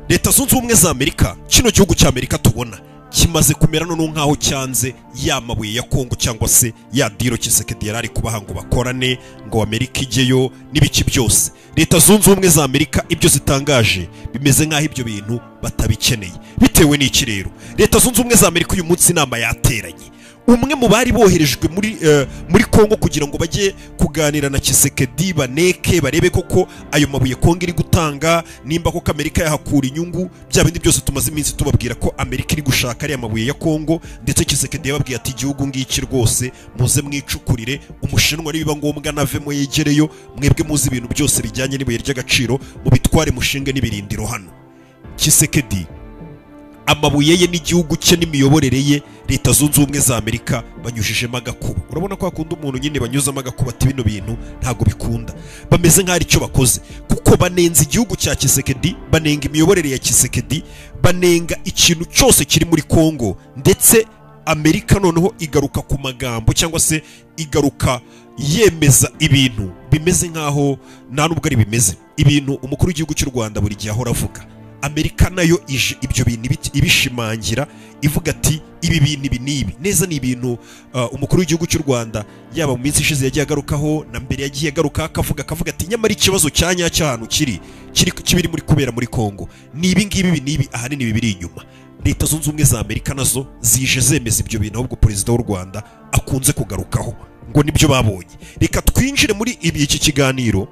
Leta Zunze Ubumwe za Amerika, kino gihugu cya Amerika tubona kimaze kumera noneho nk'aho cyanze ya mabuye ya Kongo, cyangwa se ya deal Tshisekedi yari ari kubaha ngo bakorane, ngo Amerika ijyeyo n'ibiki byose. Leta Zunze Ubumwe za Amerika ibyo zitangaje bimeze nk'aho ibyo bintu batabikeneye. Bitewe n'iki rero? Leta Zunze Ubumwe za Amerika uyu munsi inama yateranye, umwe mu bari boherejwe muri Kongo kugira ngo bajye kuganira na Tshisekedi, baneke barebe koko ayo mabuye Kongo iri gutanga, nimba koko Amerika yahakura inyungu, bya bindi byose tumaze iminsi tubabwira ko Amerika iri gushaka ariya mabuye ya Kongo. Ndetse Tshisekedi yababwiye ati igihugu ngiki rwose muze mwicukurire, Umushinwa nibiba ngombwa navemo yegereyo, mwebwe muzi ibintu byose bijyanye n'ibuye ry'agaciro mubitware, mushinge n'ibirindiro hano. Tshisekedi amabuye ye n'igihugu cye n'imiyoborere ye, Leta Zunze Ubumwe za Amerika banyujijemo agakuba. Urabona ko hakunda umuntu nyine banyuzamo agakuba, ati bino bintu ntabwo bikunda. Bameze nk'aho icyo bakoze, kuko banenze igihugu cya Tshisekedi, banenga imiyoborere ya Tshisekedi, banenga ikintu cyose kiri muri Kongo. Ndetse Amerika noneho igaruka ku magambo, cyangwa se igaruka yemeza ibintu bimeze nk'aho nta nubwo ari bimeze, ibintu umukuru w'igihugu cy'u Rwanda buri gihe ahora avuga. Amerika nayo ije ibyo bintu ibishimangira, ivuga ati ibi bintu ibi n'ibi neza ni ibintu umukuru w'igihugu cy'u Rwanda yaba mu minsi ishize yagiye agarukaho, na mbere yagiye agaruka akavuga ati nyamara ikibazo cya nyacyo ahantu kiri kibiri muri kubera muri Kongo ni ibi ngibi, ibi n'ibi, ahanini bibiri inyuma. Leta Zunze Ubumwe za Amerika nazo zije zemeza ibyo bintu, ahubwo perezida w'u Rwanda akunze kugarukaho ngo nibyo babonye. Reka twinjire muri iki kiganiro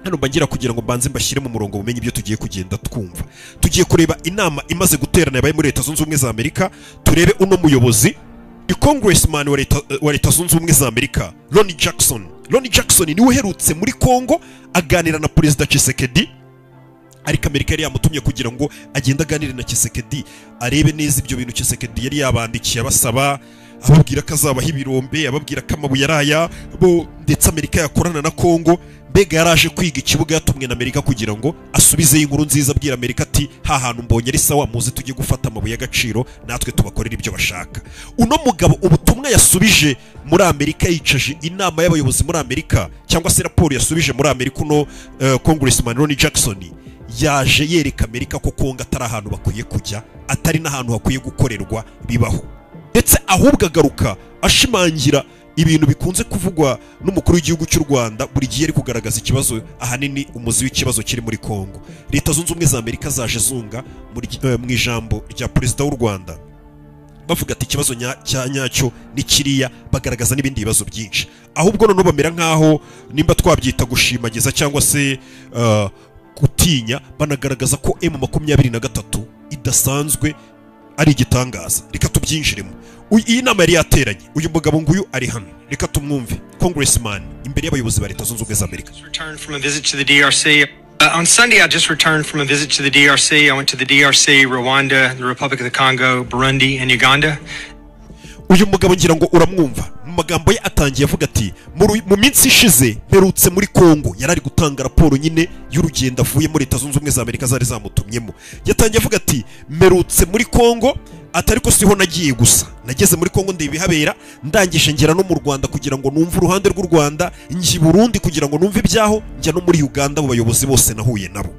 hano mbangira kugira ngo mbanze mbashyire mu murongo bumenye ibyo tugiye kugenda twumva. Tugiye kureba inama imaze guterana yabaye muri Leta Zunze Ubumwe za Amerika, turebe uno muyobozi Congressman wa Leta Zunze Ubumwe za Amerika Ronnie Jackson. Ronnie Jackson niwe uherutse muri Kongo aganira na Perezida Tshisekedi, ariko Amerika yari yamutumye kugira ngo agende aganire na Tshisekedi, arebe neza ibyo bintu Tshisekedi yari yabandikiye abasaba, ababwira ko azabaha ibirombe, ababwira ko amabuye araya bo, ndetse Amerika yakorana na Kongo. Mbega yaraje kwiga ikibuga, yatumwe na Amerika kugira ngo asubizeyo inkuru nziza, abwira Amerika ati ha hantu mbonye ari sawa, muze tujye gufata amabuye y'agaciro natwe tubakorera ibyo bashaka. Uno mugabo ubutumwa yasubije muri Amerika, yicaje inama y'abayobozi muri Amerika, cyangwa se raporo yasubije muri Amerika, uno Congressman Ronnie Jackson yaje yereka Amerika ko Kongo atari ahantu bakwiye kujya, atari n'ahantu hakwiye gukorerwa bibaho. Ndetse ahubwo agaruka ashimangira ibintu bikunze kuvugwa n'umukuru w'igihugu cy'u Rwanda buri gihe ari kugaragaza ikibazo, ahanini umuzi w'ikibazo kiri muri Kongo. Leta Zunze Ubumwe za Amerika zaje zunga mu ijambo rya Perezida w'u Rwanda, bavuga ati ikibazo cya nyacyo ni kiriya, bagaragaza n'ibindi bibazo byinshi. Ahubwo noneho bamera nk'aho nimba twabyita gushimagiza cyangwa se gutinya, banagaragaza ko M23 idasanzwe ari igitangaza. Reka tubyinjiremo. Iyi nama yari yateranye, uyu mugabo nguyu ari hano, reka tumwumve, Congressman imbere y'abayobozi ba Leta Zunze Ubumwe za Amerika. Returned from a visit to the DRC. On Sunday, I just returned from a visit to the DRC. I went to the DRC, Rwanda, the Republic of the Congo, Burundi, and Uganda. Uyu mugabo ngira ngo uramwumva mu magambo ye atangiye avuga ati mu minsi ishize mperutse muri Kongo. Yari ari gutanga raporo nyine y'urugendo avuye muri Leta Zunze Ubumwe za Amerika zari zamutumyemo. Yatangiye avuga ati mperutse muri Kongo, atari ko siho nagiye gusa, nageze muri Kongo ndeba ibihabera, ndangije ngera no mu Rwanda kugira ngo numve uruhande rw'u Rwanda, njya i Burundi kugira ngo numve ibyaho, njya no muri Uganda, abo bayobozi bose nahuye nabo.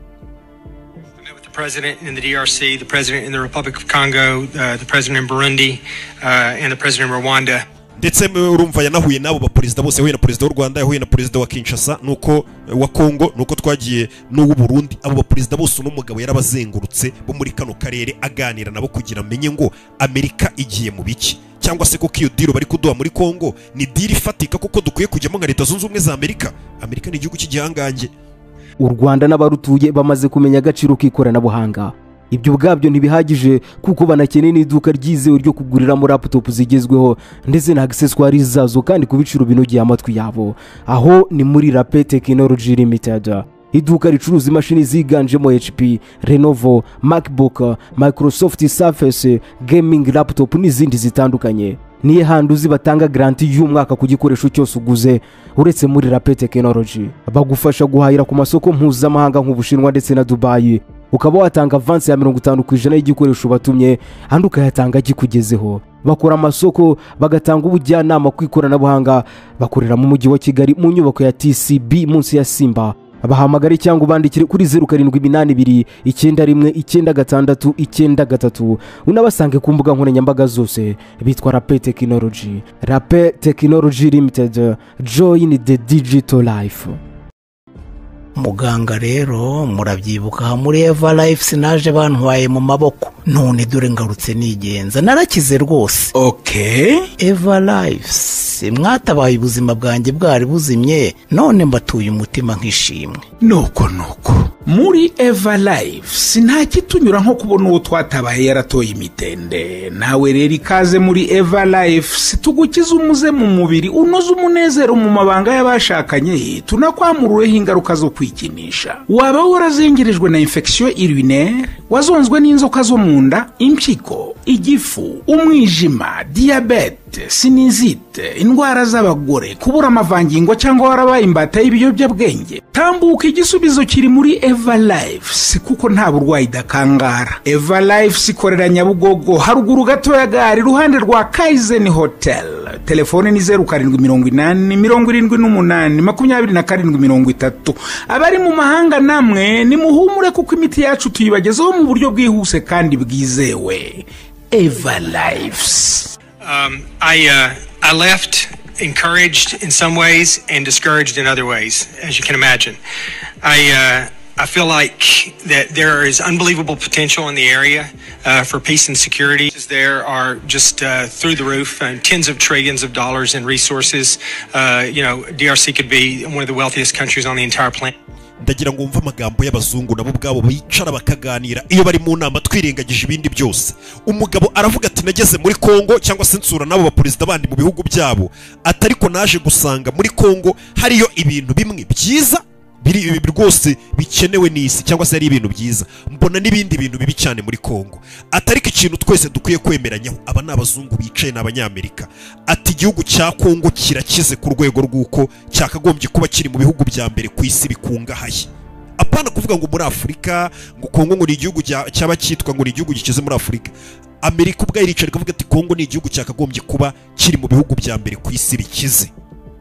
The president in the DRC, the president in the Republic of Congo, the president in Burundi, and the president in Rwanda. Ndetse urumva yanahuye nabo baperezida bose, yahuye na perezida w'u Rwanda, yahuye na perezida wa Kinshasa, nuko wa Kongo, nuko twagiye n'uw'u Burundi. Abo baperezida bose uno mugabo yarabazengurutse bo muri kano karere, aganira nabo kugira amenye ngo Amerika igiye mu biki, cyangwa se koko iyo deal bari kuduha muri Kongo ni deal ifatika kuko dukwiye kujyamo nka Leta Zunze Ubumwe za Amerika. Amerika ni igihugu cy'igihangange. U Rwanda n'abarutuye bamaze kumenya agaciro k'ikoranabuhanga. Ibyo ubwabyo ntibihagije, kuko banakeneye n'iduka ryizewe ryo kuguriramo laptop zigezweho ndetse na accessoires zazo, kandi ku biciro binogeye amatwi yabo. Aho ni muri Rape Technology Limited, iduka ricuruza imashini ziganjemo HP, Lenovo, MacBook, Microsoft Surface, gaming laptop n'izindi zitandukanye. Niye hantu uzi batanga garanti y'umwaka ku gikoresho cyose uguze uretse muri Rape Technology. Bagufasha guhahira ku masoko mpuzamahanga nk'Ubushinwa ndetse na Dubai, ukaba watanga avance ya 50% y'igikoresho batumye, andi ukayatanga gikugezeho. Bakora amasoko, bagatanga ubujyanama ku ikoranabuhanga. Bakorera mu mujyi wa Kigali mu nyubako ya TCB munsi ya Simba. Bahamagare cyangwa ubandikire kuri 0782919693, unabasange ku mbuga nkoranyambaga zose bitwa Rape Technology. Rape Technology Limited, join the digital life. Muganga rero, murabyibuka muri Eva Life sinaje bantwaye mu maboko, none dore ngarutse nigenza, narakize rwose. Eva Life, mwatabaye ubuzima bwanjye bwari buzimye, none mbatuye umutima nk'ishimwe. Nuko nuko, muri Eva Life nta kitunyura nko kubona uwo twatabaye yaratoye imitende. Nawe rero ikaze muri Eva Life, tugukize umuze mu mubiri, unoze umunezero mu mabanga y'abashakanye, tunakwamurureho ingaruka zo kwikinisha. Waba warazengerejwe na infection urinaire, wazonzwe n'inzoka zo mu nda, impyiko, igifu, umwijima, diyabete, sinusite, indwara z'abagore, kubura amavangingo, cyangwa warabaye imbata y'ibiyobyabwenge, tambuka, igisubizo kiri muri Eva Life, kuko nta burwayi idakangara. Eva Life ikorera Nyabugogo, haruguru gato ya gare, iruhande rwa Kaizen Hotel. Telefone ni 0780782730. Abari mu mahanga namwe nimuhumure, kuko imiti yacu tuyibagezaho mu buryo bwihuse kandi bwizewe. Eva Life. I left encouraged in some ways and discouraged in other ways, as you can imagine. I feel like that there is unbelievable potential in the area for peace and security. There are just through the roof, and tens of trillions of dollars in resources. DRC could be one of the wealthiest countries on the entire planet. Ndagira ngo wumve amagambo y'abazungu nabo ubwabo bicara bakaganira iyo bari mu nama. Twirengagije ibindi byose, umugabo aravuga ati: "Nageze muri Kongo cyangwa se nsura n'abo baperezida bandi mu bihugu byabo," ati "ariko naje gusanga muri Kongo hariyo ibintu bimwe byiza biri rwose bikenewe n'isi, cyangwa se ari ibintu byiza, mbona n'ibindi bintu bibi cyane muri Kongo." Ati: "Ariko ikintu twese dukwiye kwemeranyaho," aba ni abazungu bicaye, ni Abanyamerika, ati: "Igihugu cya Kongo kirakize ku rwego rw'uko cyakagombye kuba kiri mu bihugu bya mbere ku isi bikungahaye." Apana kuvuga ngo muri Afurika, ngo Kongo ngo ni igihugu cyaba cyitwa ngo ni igihugu gikize muri Afurika. Amerika ubwayo iricara ikavuga ati: "Kongo ni igihugu cyakagombye kuba kiri mu bihugu bya mbere ku isi bikize."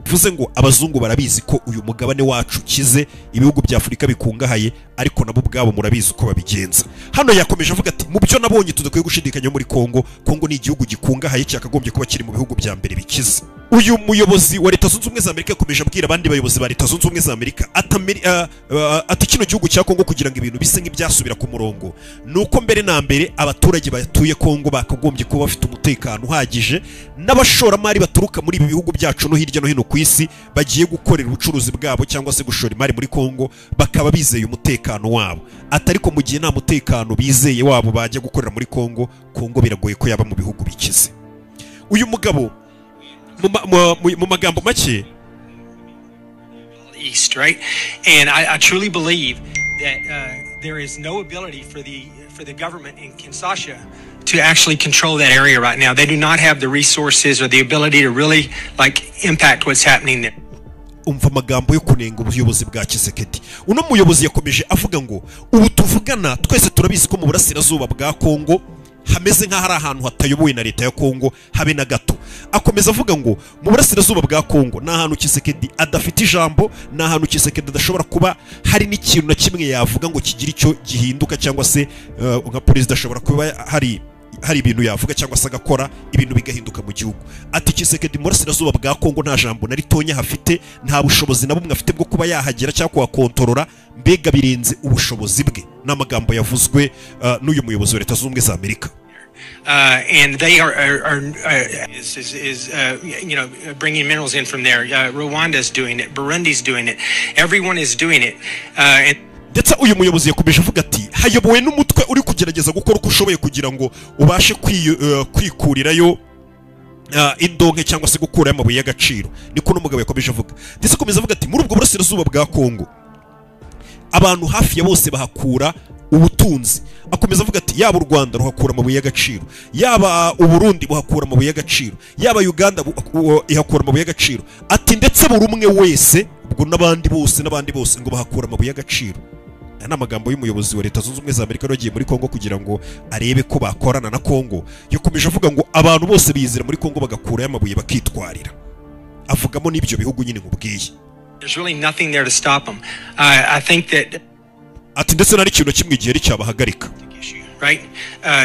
Bivuze ngo abazungu barabizi ko uyu mugabane wacu ukize, ibihugu bya Afurika bikungahaye, ariko nabo ubwabo murabizi uko babigenza. Hano yakomeje avuga ati: "Mu byo nabonye tudakwiye gushidikanya muri Kongo, Kongo ni igihugu gikungahaye cyakagombye kuba kiri mu bihugu bya mbere bikize." Uyu muyobozi wa Leta Zunze Ubumwe za Amerika yakomeje abwira abandi bayobozi ba Leta Zunze Ubumwe za Amerika ati kino gihugu cya Kongo, kugira ngo ibintu bise nk'ibyasubira ku murongo, ni uko mbere na mbere abaturage batuye Kongo bakagombye kuba bafite umutekano uhagije, n'abashoramari baturuka muri ibi bihugu byacu no hirya no hino ku isi bagiye gukorera ubucuruzi bwabo cyangwa se gushora imari muri Kongo bakaba bizeye umutekano wabo. Ati: "Ariko mu gihe nta mutekano bizeye wabo bajya gukorera muri Kongo, Kongo biragoye ko yaba mu bihugu bikize." Uyu mugabo mu magambo make East, right? And I truly believe that there is no ability for the government in Kinshasa to actually control that area right now. They do not have the resources or the ability to really, like, impact what's happening there. Umva amagambo yo kunenga ubuyobozi bwa Tshisekedi. Uno muyobozi yakomeje avuga ngo ubu tuvugana twese turabizi ko mu burasirazuba bwa Kongo hameze nk'aho ari ahantu hatayobowe na leta ya Kongo habe na gato. Akomeza avuga ngo mu burasirazuba bwa Kongo ni ahantu Tshisekedi adafite ijambo, ni ahantu Tshisekedi adashobora kuba hari n'ikintu na kimwe yavuga ngo kigire icyo gihinduka, cyangwa se nka perezida ashobora kuba hari ibintu yavuga cyangwa se agakora ibintu bigahinduka mu gihugu. Ati: "Tshisekedi mu burasirazuba bwa Kongo nta jambo na ritonya hafite, nta bushobozi na bumwe afite bwo kuba yahagera cyangwa kuhakontorora, mbega birenze ubushobozi bwe." Ni amagambo yavuzwe n'uyu muyobozi wa Leta Zunze Ubumwe za Amerika. And they are bringing minerals in from there. Rwanda's doing it. Burundi's doing it. Everyone is doing it. And Ndetse uyu muyobozi yakomeje avuga ati hayobowe n'umutwe uri kugerageza gukora uko ushoboye kugira ngo ubashe kwikurirayo indonke cyangwa se gukurayo amabuye y'agaciro. Niko uno mugabo yakomeje avuga. Ndetse akomeza avuga ati muri ubwo burasirazuba bwa Kongo abantu hafi ya bose bahakura ubutunzi. Akomeza avuga ati yaba u Rwanda ruhakura amabuye y'agaciro, yaba Uburundi buhakura amabuye y'agaciro, yaba Uganda ihakura amabuye y'agaciro. Ati ndetse buri umwe wese ubwo n'abandi bose n'abandi bose ngo bahakura amabuye y'agaciro. Aya ni amagambo y'umuyobozi wa Leta Zunze Ubumwe za Amerika wari wagiye muri Kongo kugira ngo arebe ko bakorana na Kongo. Yakomeje avuga ngo abantu bose bizira muri Kongo bagakurayo amabuye bakitwarira, avugamo n'ibyo bihugu nyine nkubwiye. There's really nothing there to stop them. I think that Ati ndetse nari ikintu kimwe igihe cyabahagarika. Right?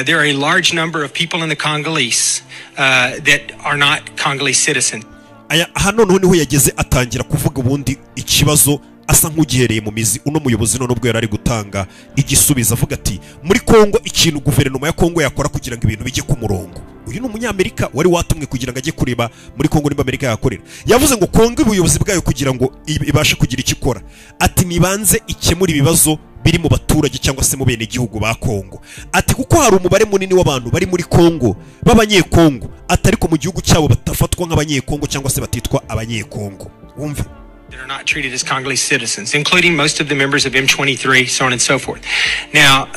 There are a large number of people in the Congolese that are not Congolese citizens. Aya aha noneho niho yageze atangira kuvuga ubundi ikibazo asa nk'ugihereye mu mizi. Uno muyobozi none ubwo yari ari gutanga igisubizo avuga ati muri Kongo ikintu guverinoma ya Kongo yakora kugira ngo ibintu bijye ku murongo. Uyu ni umunyamerika wari watumwe kugira ngo ajye kureba muri Kongo nimba Amerika yakorera. Yavuze ngo Kongo ubuyobozi bwayo kugira ngo ibashe kugira icyo ikora, ati nibanze ikemura ibibazo biri mu baturage cyangwa se mu bene gihugu ba Kongo. Ati kuko hari umubare munini w'abantu bari muri Kongo b'abanyekongo, ati ariko mu gihugu cyabo batafatwa nk'abanyekongo cyangwa se batitwa abanyekongo. Wumve. That are not treated as Congolese citizens, including most of the members of M23, so on and so forth. Now,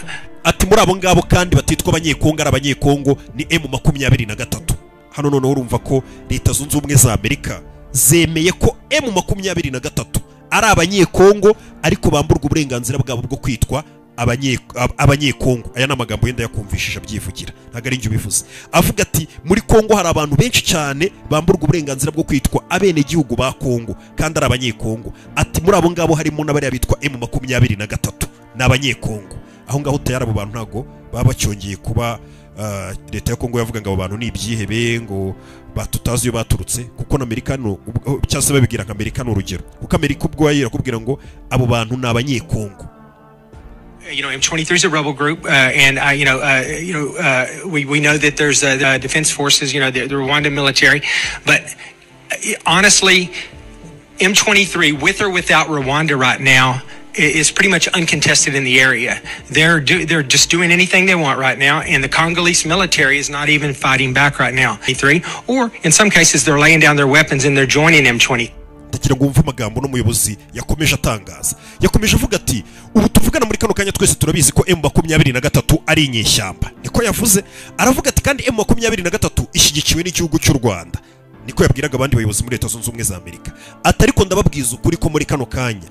ati muri abo ngabo kandi batitwa abanyekongo ari abanyekongo ni M23. Hano noneho urumva ko Leta Zunze Ubumwe za Amerika zemeye ko M23 ari abanyekongo ariko bamburwa uburenganzira bwabo bwo kwitwa abanyekongo. Aya ni amagambo yenda yakumvishije abyivugira, ntabwo ari njye ubivuze. Avuga ati muri Kongo hari abantu benshi cyane bamburwa uburenganzira bwo kwitwa abenegihugu ba Kongo kandi ari abanyekongo. Ati muri abo ngabo harimo n'abariya bitwa M23 ni abanyekongo. Aho ngaho tayari abo bantu ntago baba bacyongeye kuba leta ya Kongo yavuga ngo abo bantu ni ibyihebe ngo batutazi iyo baturutse, kuko na Amerika no cyangwa se babigira nka Amerika ni urugero, kuko Amerika ubwo yirakubwira ngo abo bantu ni abanyekongo. You know, M23 is a rebel group, and we know that there's the defense forces, you know, the Rwanda military, but honestly, M23, with or without Rwanda right now, is pretty much uncontested in the area. They're just doing anything they want right now, and the Congolese military is not even fighting back right now. Or in some cases, they're laying down their weapons and they're joining M23. Ndagira ngo wumve amagambo n'umuyobozi yakomeje atangaza. Yakomeje avuga ati ubu tuvugana muri kano kanya twese turabizi ko M23 ari inyeshyamba. Niko yavuze. Aravuga ati kandi M23 ishyigikiwe n'igihugu cy'u Rwanda. Niko yabwiraga abandi bayobozi muri Leta Zunze Ubumwe za Amerika. Ati ariko ndababwiza ukuri ko muri kano kanya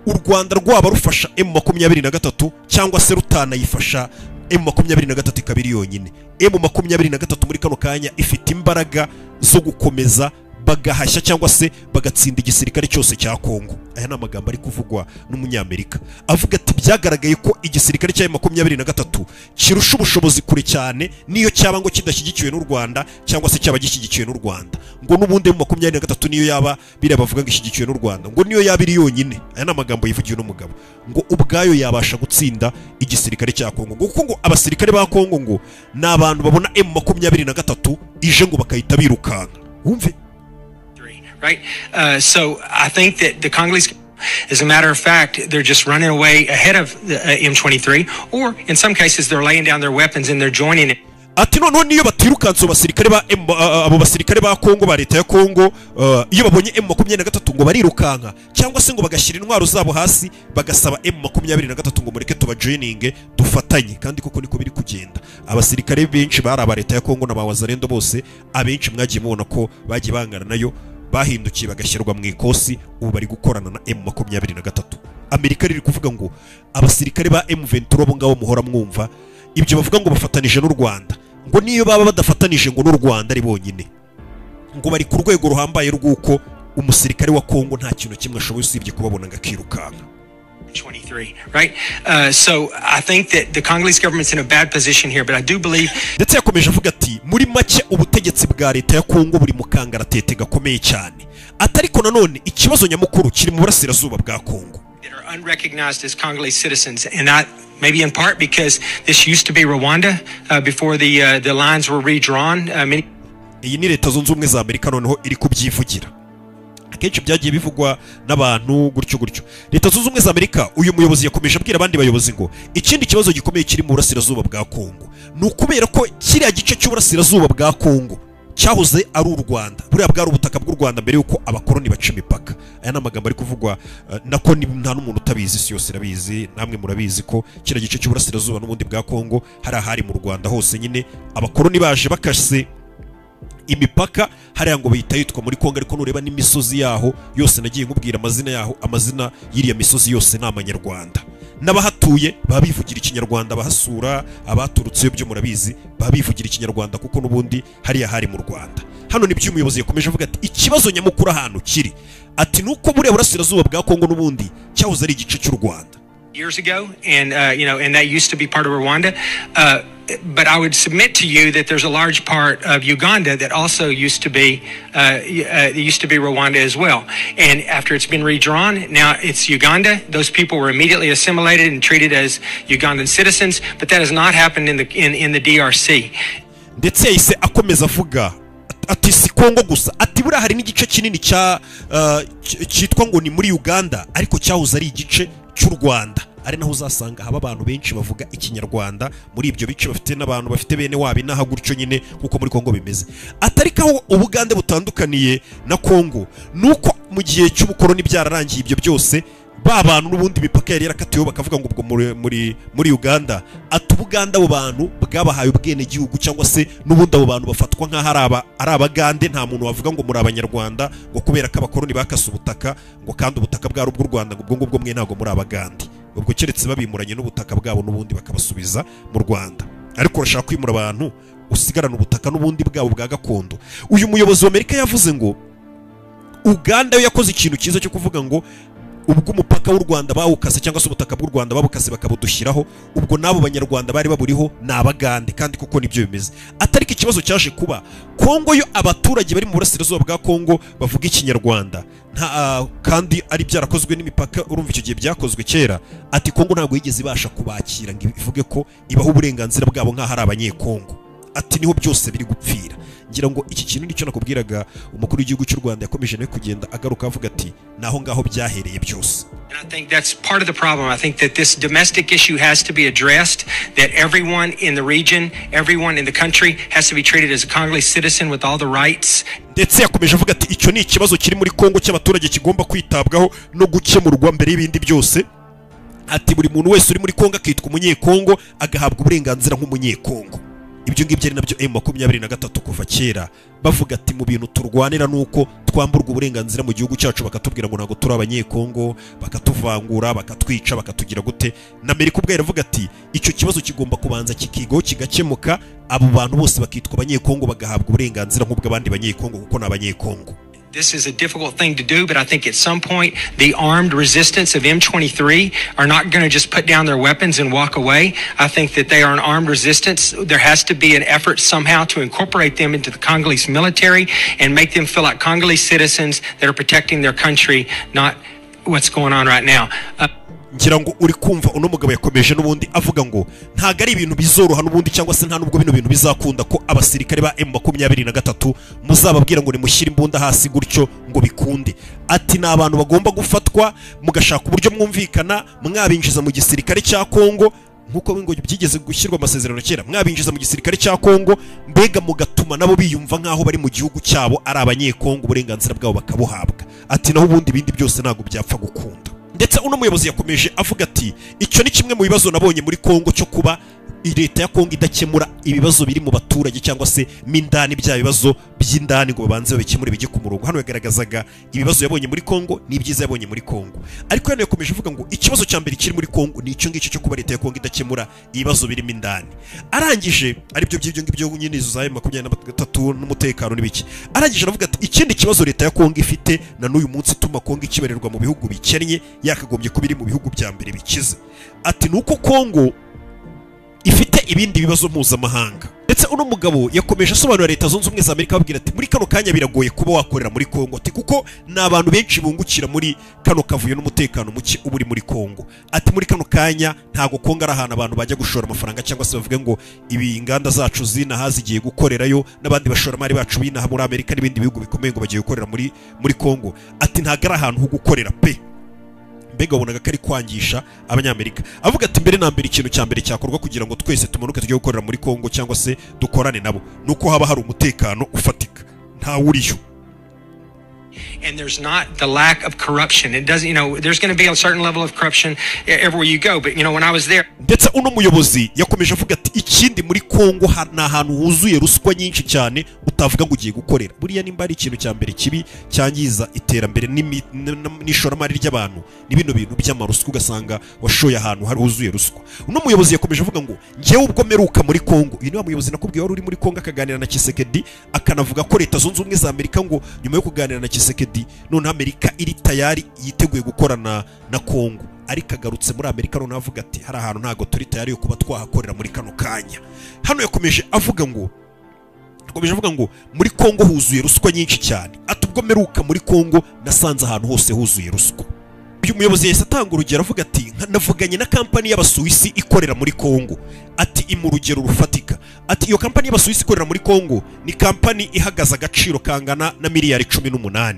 u Rwanda rwaba rufasha M23 cyangwa se rutanayifasha, M23 ikaba iri yonyine. M23 muri kano kanya ifite imbaraga zo gukomeza bagahashya cyangwa se bagatsinda igisirikare cyose cya Kongo. Aya ni amagambo ari kuvugwa n'umunyamerika. Avuga ati byagaragaye ko igisirikare cya M23 kirusha ubushobozi kure cyane niyo cyaba ngo kidashyigikiwe n'u Rwanda cyangwa se cyaba gishyigikiwe n'u Rwanda. Ngo n'ubundi M23 niyo yaba biriya bavuga ngo ishyigikiwe n'u Rwanda, ngo niyo yaba iri yonyine. Aya ni amagambo yivugiwe n'umugabo. Ngo ubwayo yabasha gutsinda igisirikare cya Kongo. Ngo kuko ngo abasirikare ba Kongo ngo ni abantu babona M23 ije ngo bakahita birukanka. Wumve. Right? So I think that the Congolese, as a matter of fact, they're just running away ahead of the M23, or in some cases they're laying down their weapons and they're joining it. Ati noneho niyo batirukanse basirikare ba abo basirikare ba Kongo ba leta ya Kongo, iyo babonye M23 ngo barirukanka cyangwa se ngo bagashyira intwaro zabo hasi bagasaba M23 ngo mureke tubajoininge dufatanye. Kandi koko niko biri kugenda. Abasirikare benshi bari aba leta ya Kongo na ba Wazalendo bose abenshi mwagiye mubona ko bagiye bangana nayo, bahindukiye bagashyirwa mu ikosi, ubu bari gukorana na M23. Amerika riri kuvuga ngo abasirikare ba M23 bo ngabo muhora mwumva ibyo bavuga ngo bafatanije n'u Rwanda, ngo niyo baba badafatanije ngo n'u Rwanda ari bonyine, ngo bari ku rwego ruhambaye rw'uko umusirikare wa Kongo nta kintu kimwe ashoboye usibye kubabona ngakirukanka. 23, right? So I think that the Congolese government's in a bad position here, but I do believe. Ndetse yakomeje avuga ati muri make ubutegetsi bwa leta ya Kongo buri mu kangaratete gakomeye cyane. Atariko nanone ikibazo nyamukuru kiri mu burasirazuba bwa Kongo. That are unrecognized as Congolese citizens, and that maybe in part because this used to be Rwanda before the lines were redrawn. Iyi ni Leta Zunze Ubumwe za Amerika noneho iri kubyivugira. Akenshi byagiye bivugwa n'abantu gutyo gutyo. Leta Zunze Ubumwe za Amerika, uyu muyobozi yakomeje abwira abandi bayobozi ngo ikindi kibazo gikomeye kiri mu burasirazuba bwa Kongo ni ukubera ko kiriya gice cy'uburasirazuba bwa Kongo cyahoze ari u Rwanda, buriya bwari ubutaka bw'u Rwanda mbere yuko abakoroni baca imipaka. Aya ni amagambo ari kuvugwa nako nta n'umuntu utabizi, isi yose irabizi, namwe murabizi ko kiriya gice cy'uburasirazuba n'ubundi bwa Kongo hari ahari mu Rwanda hose nyine abakoroni baje bakase imipaka hariya ngo bahita yitwa muri Kongo, ariko nureba n'imisozi yaho yose nagiye nkubwira amazina yaho, amazina y'iriya misozi yose ni amanyarwanda. N'abahatuye baba bivugira ikinyarwanda, bahasura abaturutse byo murabizi baba bivugira ikinyarwanda kuko n'ubundi hariya hari mu Rwanda. Hano nibyo umuyobozi yakomeje avuga ati ikibazo nyamukuru ahantu kiri, ati nuko buriya burasirazuba bwa Kongo n'ubundi cyahoze ari igice cy'u Rwanda. Years ago, and and that used to be part of Rwanda. But I would submit to you that there's a large part of Uganda that also used to be Rwanda as well. And after it's been redrawn, now it's Uganda. Those people were immediately assimilated and treated as Ugandan citizens, but that has not happened in the DRC. Ndetse yahise akomeza avuga ati si Kongo gusa, ati buriya hari n'igice kinini cya cyitwa ngo ni muri Uganda ariko cyahoze ari igice cy'u Rwanda, ari naho uzasanga haba abantu benshi bavuga Ikinyarwanda muri ibyo bice, bafite n'abantu bafite bene wabo inaha gutyo nyine kuko muri Kongo bimeze. Atari ko Ubugande butandukaniye na Kongo nuko mu gihe cy'ubukoroni byararangiye ibyo byose, ba bantu n'ubundi imipaka yari yarakatiweho bakavuga ngo ubwo muri Uganda. Ati Ubuganda abo bantu bwabahaye ubwenegihugu, cyangwa se n'ubundi abo bantu bafatwa nk'aho ari Abagande. Nta muntu wavuga ngo muri Abanyarwanda ngo kubera ko abakoroni bakase ubutaka, ngo kandi ubutaka bwari ubw'u Rwanda, ngo ubwo ngubwo mwe ntabwo muri Abagande. Ubwo keretse babimuranye n'ubutaka bwabo n'ubundi bakabasubiza mu Rwanda, ariko urashaka kwimura abantu usigarana ubutaka n'ubundi bwabo bwa gakondo. Uyu muyobozi wa Amerika yavuze ngo Uganda yo yakoze ikintu cyiza cyo kuvuga ngo ubwo umupaka w'u Rwanda bawukase, cyangwa se ubutaka bw'u Rwanda babukase bakabudushyiraho, ubwo n'abo Banyarwanda bari baburiho ni Abagande, kandi kuko nibyo bimeze. Atariko ikibazo cyaje kuba Kongo yo, abaturage bari mu burasirazuba bwa Kongo bavuga Ikinyarwanda nta kandi ari byarakozwe n'imipaka, urumva icyo gihe byakozwe kera. Ati Kongo ntabwo yigeze ibasha kubakira ngo ivuge ko ibaha uburenganzira bwabo nk'aho ari Abanyekongo. Ati niho byose biri gupfira. Ngira ngo iki kintu nicyo nakubwiraga, umukuru w'igihugu cy'u Rwanda yakomeje nawe kugenda agaruka avuga ati naho ngaho byahereye byose. And I think that's part of the problem. I think that this domestic issue has to be addressed, that everyone in the region, everyone in the country has to be treated as a Congolese citizen with all the rights Ndetse yakomeje avuga ati icyo ni ikibazo kiri muri Kongo cy'abaturage kigomba kwitabwaho no gukemurwa mbere y'ibindi byose. Ati buri muntu wese uri muri Kongo akitwa Umunyekongo, agahabwa uburenganzira nk'Umunyekongo. Ibyo ngibyo ari nabyo M23 kuva kera bavuga ati mu bintu turwanira nuko twamburwa uburenganzira mu gihugu cyacu, bakatubwira ngo ntabwo turi Abanyekongo, bakatuvangura, bakatwica, bakatugira gute. Na Amerika ubwo iravuga ati icyo kibazo kigomba kubanza kikigaho kigakemuka, abo bantu bose bakitwa Abanyekongo, bagahabwa uburenganzira nk'ubw'abandi Banyekongo kuko ni Abanyekongo. This is a difficult thing to do, but I think at some point the armed resistance of M23 are not going to just put down their weapons and walk away. I think that they are an armed resistance. There has to be an effort somehow to incorporate them into the Congolese military and make them feel like Congolese citizens that are protecting their country, not what's going on right now. Ngira ngo uri kumva uno mugabo yakomeje n'ubundi avuga ngo ntabwo ari ibintu bizoroha n'ubundi, cyangwa se nta nubwo bino bintu bizakunda ko abasirikare ba M23 muzababwira ngo nimushyire imbunda hasi gutyo ngo bikunde. Ati ni abantu bagomba gufatwa, mugashaka uburyo mwumvikana, mwabinjiza mu gisirikare cya Kongo nkuko ngo byigeze gushyirwa amasezerano kera, mwabinjiza mu gisirikare cya Kongo, mbega mugatuma nabo biyumva nk'aho bari mu gihugu cyabo, ari Abanyekongo, uburenganzira bwabo bakabuhabwa. Ati naho ubundi ibindi byose ntabwo byapfa gukunda. Ndetse uno muyobozi yakomeje avuga ati icyo ni kimwe mu bibazo nabonye muri Kongo cyo kuba leta ya Kongo idakemura ibibazo biri mu baturage, cyangwa se m'indani, bya bibazo by'indani ngo babanze babikemure bijye ku murongo. Hano yagaragazaga ibibazo yabonye muri Kongo n'ibyiza yabonye muri Kongo, ariko hano yakomeje avuga ngo ikibazo cya mbere kiri muri Kongo ni icyo ngicyo cyo kuba leta ya Kongo idakemura ibibazo birimo indani. Arangije aribyo by'ibyo ngibyo nyine, izo za 23 n'umutekano n'ibiki. Arangije aravuga ati ikindi kibazo leta ya Kongo ifite na n'uyu munsi ituma Kongo ikibarirwa mu bihugu bikennye, yakagombye kuba iri mu bihugu bya mbere bikize, ati nuko Kongo ifite ibindi bibazo mpuzamahanga. Ndetse uno mugabo yakomeje asobanura Leta Zunze Ubumwe za Amerika, ababwira ati muri kano kanya biragoye kuba wakorera muri Kongo, ati kuko ni abantu benshi bungukira muri kano kavuyo n'umutekano muke uba uri muri Kongo. Ati muri kano kanya ntabwo Kongo ari ahantu abantu bajya gushora amafaranga, cyangwa se bavuge ngo ibi inganda zacu zinaha zigiye gukorerayo, n'abandi bashoramari bacu binaha muri Amerika n'ibindi bihugu bikomeye ngo bagiye gukorera muri Kongo. Ati ntabwo ari ahantu ho gukorera pe. Mbega wabonaga ko ari kwangisha Abanyamerika, avuga ati mbere na mbere ikintu cya mbere cyakorwa kugira ngo twese tumanuke tujye gukorera muri Kongo cyangwa se dukorane nabo, nuko haba hari umutekano ufatika, ntawuriyo. And there's not the lack of corruption. It doesn't, there's going to be a certain level of corruption everywhere you go. But, when I was there, Ndetse uno muyobozi yakomeje avuga ati ikindi, muri Kongo ni ahantu huzuye ruswa nyinshi cyane, utavuga ngo ugiye gukorera. Buriya nimba ari ikintu cya mbere kibi cyangiza iterambere n'ishoramari ry'abantu, ni bino bintu by'amaruswa, ugasanga washoye ahantu hari huzuye ruswa. Uno muyobozi yakomeje avuga ngo njyewe ubwo mperuka muri Kongo, uyu ni wa muyobozi nakubwiye wari uri muri Kongo akaganira na Tshisekedi, akanavuga ko Leta Zunze Ubumwe za Amerika, ngo nyuma yo kuganira na Tshisekedi, noneho Amerika iri tayari, yiteguye gukorana na Kongo. Ariko agarutse muri Amerika noneho avuga ati hari ahantu ntabwo turi tayari yo kuba twahakorera muri kano kanya. Hano yakomeje avuga ngo muri Kongo huzuye ruswa nyinshi cyane. Ati ubwo mperuka muri Kongo nasanze ahantu hose huzuye ruswa. Uyu muyobozi yahise atanga urugero avuga ati navuganye na kampani y'Abasuwisi ikorera muri Kongo. Ati imu urugero rufatika. Ati iyo kampani y'Abasuwisi ikorera muri Kongo ni kampani ihagaze agaciro kangana na miliyari 18.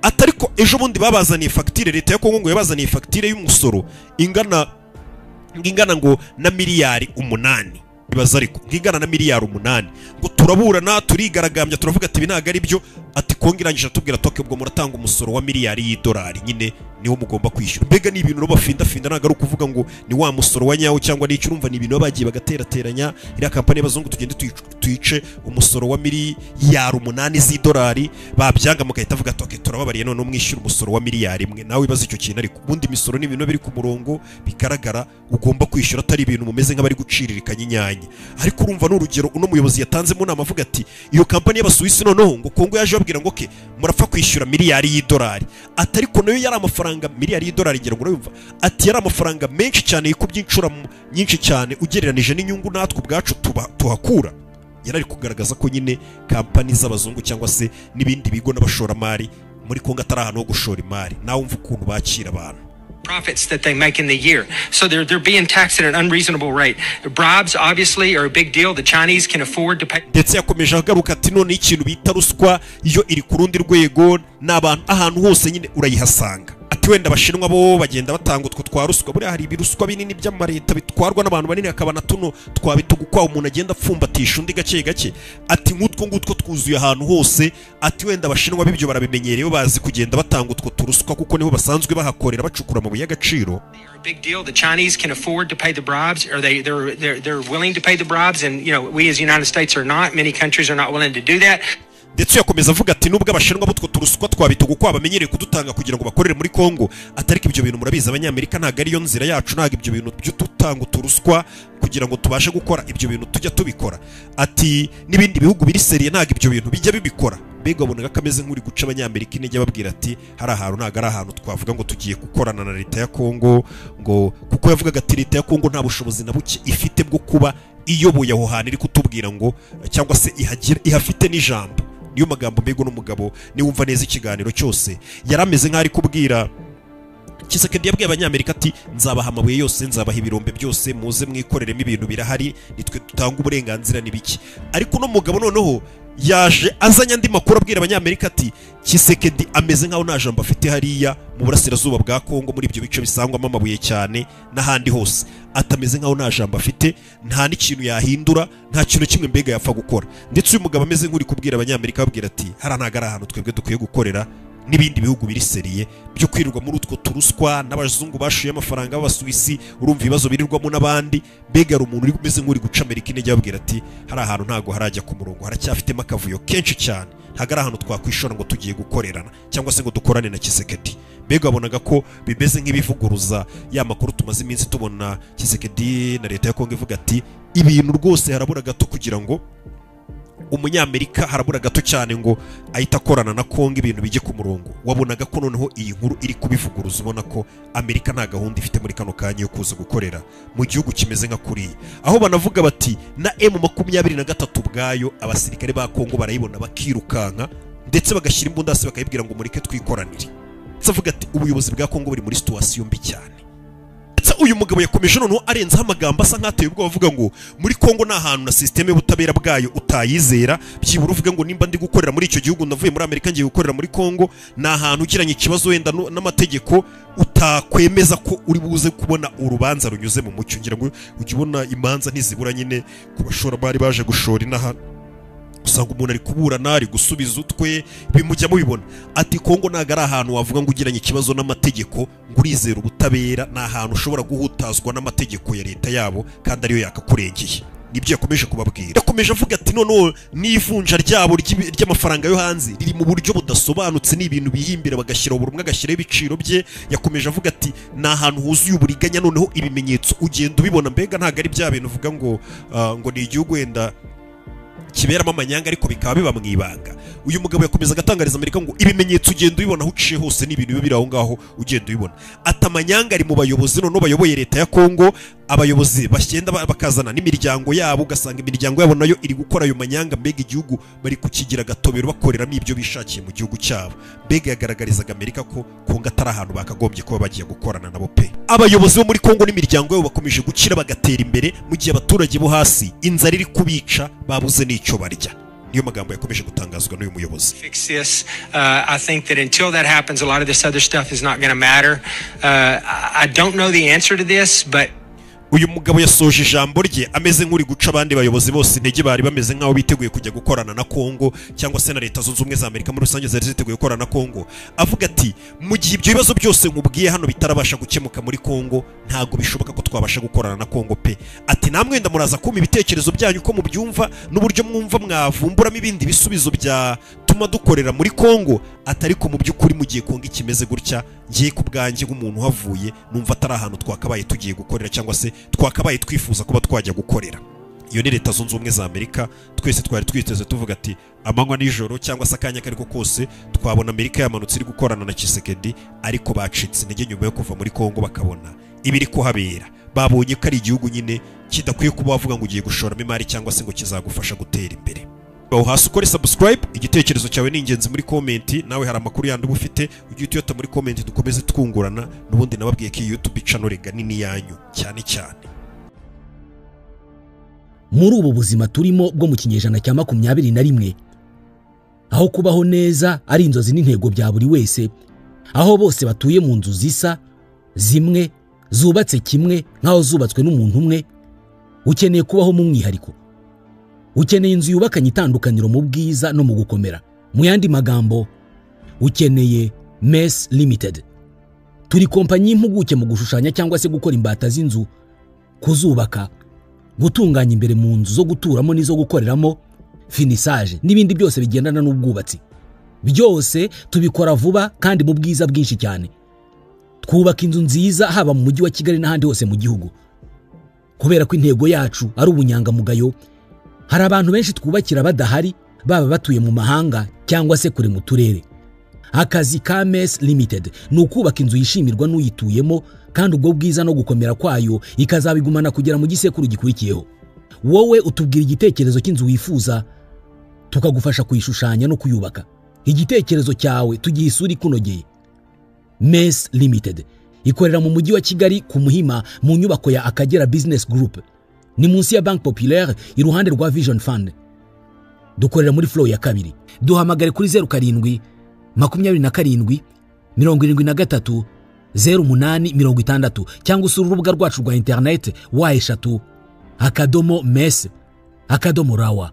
Ati ariko ejo bundi babazaniye fagitire, leta ya Kongo ngo yabazaniye fagitire y'umusoro ingana ngo na miliyari 8. Ibaza ariko, ngingana na miliyari 8. Ngo turaburana, turigaragambya, turavuga ati ibi ntabwo ari byo. Ati Kongo irangije atubwira ati ubwo muratanga umusoro wa miliyari y'idolari nyine, niwo mugomba kwishyura. Mbega ni ibintu rero bafindafinda, ntabwo ari ukuvuga ngo ni wa musoro wa nyawo cyangwa ni icyo. Urumva ni ibintu baba bagiye bagaterateranya, iriya kampani y'abazungu tugende tuyice umusoro wa miliyari 8 z'idolari, babyanga mugahita avuga ati okay, turababariye, none mwishyura umusoro wa miliyari 1. Nawe wibaza icyo kintu. Ariko ubundi imisoro ni ibintu biri ku murongo bigaragara ugomba kwishyura, atari ibintu mumeze nk'abari guciririkanya inyanya. Ariko urumva ni urugero uno muyobozi yatanze mu nama, avuga ati iyo kampani y'Abasuwisi noneho ngo Kongo yaje babwira ngo okay, murapfa kwishyura miliyari y'idolari. Ati ariko nayo yari amafaranga, miliyari y'idolari, ngira ngo urayumva. Ati yari amafaranga menshi cyane, yikubye inshuro nyinshi cyane ugereranije n'inyungu natwe ubwacu tuba tuhakura. Yari ari kugaragaza ko nyine kampani z'abazungu cyangwa se n'ibindi bigo n'abashoramari muri Kongo atari ahantu ho gushora imari. Nawe umva ukuntu bakira abantu. Profits that they make in the year. So they're being taxed at an unreasonable rate. Bribes, obviously, are a big deal. The Chinese can afford to pay. Ndetse yakomeje agaruka ati none ikintu bita ruswa iyo iri ku rundi rwego, ni abantu ahantu hose nyine urayihasanga. Ati wenda Abashinwa bo bagenda batanga utwo twa ruswa, buriya hari ibiruswa binini by'amareta bitwarwa n'abantu banini, hakaba na tuno twabitugu kwa umuntu agenda apfumbatisha undi gake gake. Ati nk'utwo ngutwo twuzuye ahantu hose. Ati wenda Abashinwa b'ibyo barabimenyereye, bazi kugenda batanga utwo turuswa kuko niho basanzwe bahakorera bacukura amabuye y'agaciro. Are a big deal. The Chinese can afford to pay the bribes, or they're willing to pay the bribes, and we as the United States are not. Many countries are not willing to do that. Ndetse yakomeza avuga ati nubwo Abashinwa butwo turuswa twabitugu kwa bamenyereye kudutanga kugira ngo bakorere muri Kongo, atariko ibyo bintu murabizi, Abanyamerika ntabwo ariyo nzira yacu, ntabwo ibyo bintu byo dutanga uturuswa kugira ngo tubashe gukora ibyo bintu tujya tubikora. Ati n'ibindi bihugu biri sérieux ntabwo ibyo bintu bijya bibikora. Mbega wabonaga ko ameze nk'uri guca Abanyamerika intege, ababwira ati hari ahantu ntabwo ari ahantu twavuga ngo tugiye gukorana na leta ya Kongo, ngo kuko yavugaga ati leta ya Kongo nta bushobozi na buke ifite bwo kuba iyoboye aho hantu iri kutubwira ngo cyangwa se ihagira ihafite n'ijambo. Niyo magambo. Mbega uno mugabo, niwumva neza ikiganiro cyose, yari ameze nk'aho ari kubwira Tshisekedi, yabwiye Abanyamerika ati nzabaha amabuye yose, nzabaha ibirombe byose, muze mwikoreremo, ibintu birahari, nitwe dutanga uburenganzira n'ibiki. Ariko uno mugabo noneho yaje azanye andi makuru, abwira Abanyamerika ati Tshisekedi ameze nk'aho nta jambo afite hariya mu burasirazuba bwa Kongo, muri ibyo bice bisangwamo amabuye cyane n'ahandi hose. Atameze nk'aho nta jambo afite, nta n'ikintu yahindura, nta kintu kimwe mbega yapfa gukora. Ndetse uyu mugabo ameze nk'uri kubwira Abanyamerika, ababwira ati hariya ntabwo ari ahantu twebwe dukwiye gukorera, n'ibindi bihugu biri sérieux byo kwirirwa muri utwo turuswa n'abazungu bashuye amafaranga b'Abasuwisi, urumva ibibazo birirwamo n'abandi. Mbega hari umuntu uri umeze nk'uri guca Amerika intege, ababwira ati hari ahantu ntabwo harajya ku murongo, haracyafitemo akavuyo kenshi cyane, ntabwo ari ahantu twakwishora ngo tugiye gukorerana cyangwa se ngo dukorane na Tshisekedi. Mbega wabonaga ko bimeze nk'ibivuguruza ya makuru tumaze iminsi tubona, Tshisekedi na leta ya Kongo ivuga ati ibintu rwose harabura gato kugira ngo Umunyamerika, harabura gato cyane ngo ahita akorana na Kongo, ibintu bijye ku murongo. Wabonaga ko noneho iyi nkuru iri kubivuguruza, ubona ko Amerika nta gahunda ifite muri kano kanya yo kuza gukorera mu gihugu kimeze nka kuriya, aho banavuga bati na M23 ubwayo abasirikare ba Kongo barayibona bakirukanka, ndetse bagashyira imbunda hasi bakayibwira ngo mureke twikoranire. Ndetse avuga ati ubuyobozi bwa Kongo buri muri situation mbi cyane. Ndetse uyu mugabo yakomeje noneho arenzaho amagambo asa nk'ateye ubwoba, avuga ngo muri Kongo ni ahantu na sisiteme y'ubutabera bwayo utayizera. Byibura uvuga ngo nimba ndi gukorera muri icyo gihugu, ndavuye muri Amerika ngiye gukorera muri Kongo, ni ahantu ugiranye ikibazo wenda n'amategeko utakwemeza ko uri buze kubona urubanza runyuze mu mucyo. Ngira ngo ujye ubona imanza ntizibura nyine ku bashoramari baje gushora inaha. Usanga umuntu ari kuburana, ari gusubiza utwe, bimujya mubibona. Ati Kongo ntago ari ahantu wavuga ngo ugiranye ikibazo n'amategeko ngo urizera ubutabera, ni ahantu ushobora guhutazwa n'amategeko ya leta yabo kandi ariyo yakakurengeye. Nibyo yakomeje kubabwira. Yakomeje avuga ati noneho n'ivunja ryabo ry'amafaranga yo hanze riri mu buryo budasobanutse, ni ibintu bihimbira bagashyira buri umwe agashyiraho ibiciro bye. Yakomeje avuga ati ni ahantu huzuye uburiganya, noneho ibimenyetso ugenda ubibona. Mbega ntabwo ari bya bintu uvuga ngo ngo ni igihugu wenda kiberamo amanyanga ariko bikaba biba mu ibanga. Uyu mugabo yakomeza agatangariza Amerika ngo ibimenyetso ugenda ubibona aho uciye hose, ni ibintu biri aho ngaho ugenda ubibona. Ati amanyanga ari mu bayobozi noneho bayoboye leta ya Kongo, abayobozi bagenda bakazana n'imiryango yabo, ugasanga imiryango yabo nayo iri gukora ayo manyanga. Mbega igihugu bari kukigira gatobero bakoreramo ibyo bishakiye mu gihugu cyabo. Mbega yagaragarizaga Amerika ko Kongo atari ahantu bakagombye kuba bagiye gukorana nabo pe. Abayobozi bo muri Kongo n'imiryango yabo bakomeje gukira bagatera imbere, mu gihe abaturage bo hasi inzara iri kubica babuze n'icyo barya. Niyo magambo yakomeje gutangazwa n'uyu muyobozi. Fix this. I think that until that happens, a lot of this other stuff is not going to matter. I don't know the answer to this, but uyu mugabo yasoje ijambo rye ameze nk'uri guca abandi bayobozi bose intege bari bameze nk'aho biteguye kujya gukorana na Kongo cyangwa se na Leta Zunze Ubumwe za Amerika muri rusange zari ziteguye gukorana na Kongo. Avuga ati mu gihe ibyo bibazo byose nkubwiye hano bitarabasha gukemuka muri Kongo, ntago bishoboka ko twabasha gukorana na Kongo pe. Ati namwe ndamuraza kumpa ibitekerezo byanyu ko mubyumva n'uburyo mwumva mwavumburamo ibindi bisubizo byatuma dukorera muri Kongo. Ati ariko mu by'ukuri mu gihe Kongo ikimeze gutya, ngiye ku bwanjye nk'umuntu uhavuye numva atari ahantu twakabaye tugiye gukorera cyangwa se twakabaye twifuza kuba twajya gukorera. Iyo ni Leta Zunze Ubumwe za Amerika. Twese twari twiteze tuvuga ati amanywa nijoro cyangwa se akanya kariko kose twabona Amerika yamanutse iri gukorana na Tshisekedi, ariko bacitse intege nyuma yo kuva muri Kongo bakabona ibiri kuhabera. Babonye ko ari igihugu nyine kidakwiye kuba wavuga ngo ugiye gushoramo imari cyangwa se ngo kizagufasha gutera imbere. Bawo hasi ukore subscribe, igitekerezo cyawe ni ingenzi muri comment, nawe hari amakuru yandi uba ufite ujye utiyota muri comment dukomeze twungurana. N'ubundi nababwiye ko YouTube channel rega nini yanyu cyane cyane. Muri ubu buzima turimo bwo mu kinyejana cya 21, aho kubaho neza ari inzozi n'intego bya buri wese, aho bose batuye mu nzu zisa zimwe zubatse kimwe nkaho zubatswe n'umuntu umwe, ukeneye kubaho mu mwihariko. Ukeneye inzu yubakanye itandukaniro mu bwiza no mu gukomera. Mu yandi magambo, ukeneye Mess Limited. Turi kompanyi y'impuguke mu gushushanya cyangwa se gukora imbata z'inzu, kuzubaka, gutunganya imbere mu nzu zo guturamo n'izo gukoreramo, finissage n'ibindi byose bigendana n'ubwubatsi. Byose tubikora vuba kandi mu bwiza bwinshi cyane. Twubaka inzu nziza haba mu mujyi wa Kigali n'ahandi hose mu gihugu. Kubera ko intego yacu ari ubunyangamugayo, hari abantu benshi twubakira badahari, baba batuye mu mahanga cyangwa se kure mu turere. Akazi ka Mess Limited ni ukubaka inzu yishimirwa n'uyituyemo, kandi ubwo bwiza no gukomera kwayo ikazabigumana kugera mu gisekuru gikurikiyeho. Wowe utubwira igitekerezo cy'inzu wifuza, tukagufasha kuyishushanya no kuyubaka. Igitekerezo cyawe tugiha isura ikunogeye. Mess Limited ikorera mu mujyi wa Kigali ku Muhima mu nyubako ya Akagera Business Group, ni munsi ya Bank Populaire iruhande rwa Vision Fund. Dukorera muri floor ya 2. Duhamagare kuri 07 27 73 08 60 cyangwa usura urubuga rwacu rwa internet w3.mess.rawa.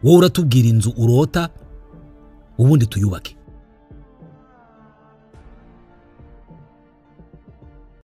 Wowe uratubwira inzu urota, ubundi tuyubake.